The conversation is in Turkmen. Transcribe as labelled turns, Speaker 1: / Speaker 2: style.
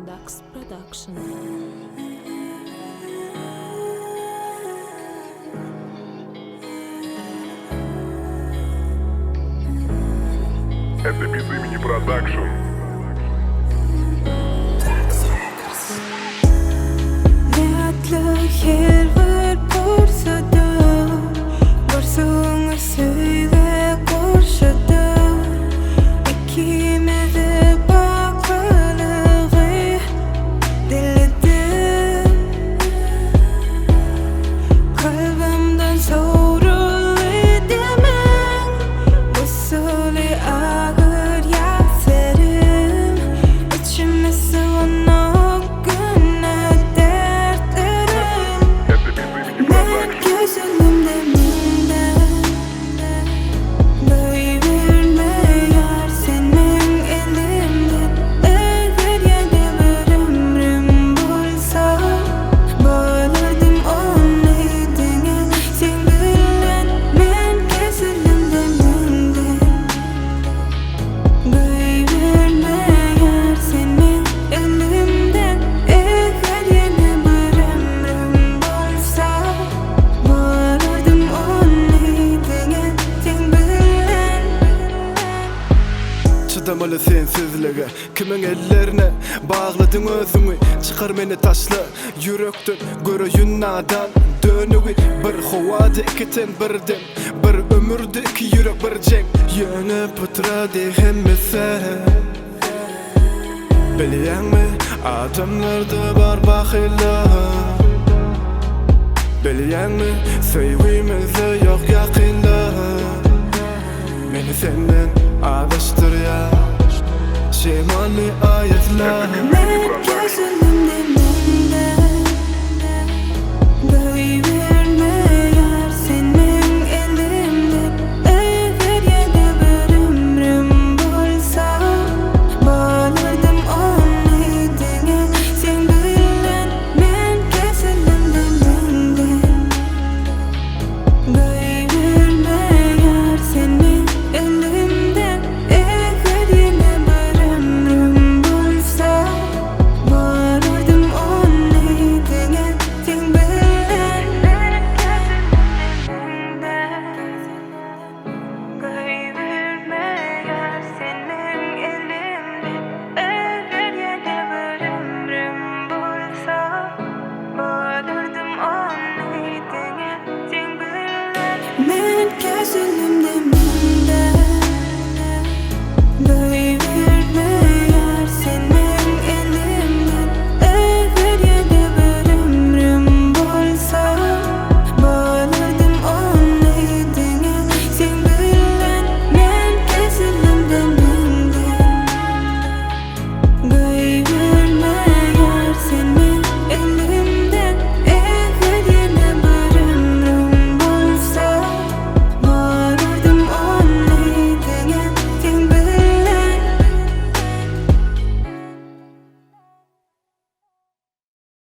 Speaker 1: Dax Production.
Speaker 2: Это без имени продакшн.
Speaker 3: Nätli her bir pursatym Gursagyňy söýgä gurşadyp Ikimizi baglylygy diledim Kalbymdan sowruldy demiň Usuly agyr ýaserim Içime syganok günä dertlerim
Speaker 2: Это без имени
Speaker 3: Näp
Speaker 2: продакшн.
Speaker 3: gözelim deminde Goýberme ýar sen meň elimden Eger ýene bir ömrüm bolsa Bolardym ony diňe seň bilen Men keselim deminden Goýberme ýar sen meň elimden Eger ýene bir ömrüm bolsa Bolardym ony diňe seň bilen.
Speaker 4: Çydamaly sensizlige Kimiň ellerine bagladyň özüňi Çykar meni taşla ýürekden Göreýin nadan dönügi Bir howada iki ten bir dem Bir ömürde iki ýürek bir jeň Ýöne pytrady hemmesi Bilýäňmi adamlarda bar bahyllyk Bilýäňmi söýgimizde ýok ýakynlyk Meni senden azaşdyrýar Şemally aýazlar.